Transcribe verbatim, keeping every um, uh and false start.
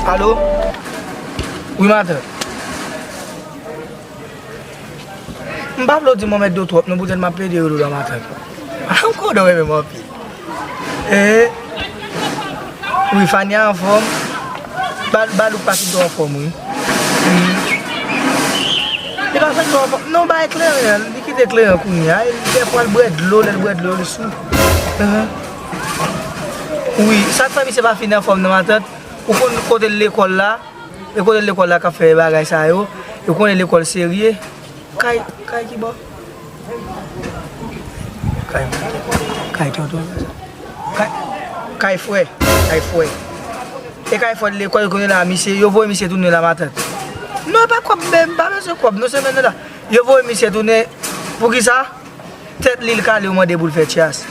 Alo? Wi, matant. M pa vle w di m anmède w twòp non, poutèt m ap plede rele w la, matant. Ankò w renmen m anpil. Eh. Wi, Fania anfòm. Ba, Balouk pa fin twò anfòm, wi. Wi. Li pa fin twò anfòm. Non, bay kleren, li kite kleren kounye a. Dèfwa l bwè dlo, lè l bwè dlo, li sou. Ahan. Wi, sa k fè misye pa fin anfòm nan, matant? Ou konn kote l lekòl la? E kote l lekòl la k ap fè bagay sa yo? Ou konnen lekòl serye? Kay, kay ki bò? Kay, kay tonton. Kay, kay frè. Kay frè. E kay frè lekòl kounye la, misye, yo voye misye tounen la, matant. Non, e pa kòb, men m pa bezwen kòb, non, semèn nan la. Yo voye misye tounen, poukisa? Tèt li l kale, yo mande pou l fè tyas.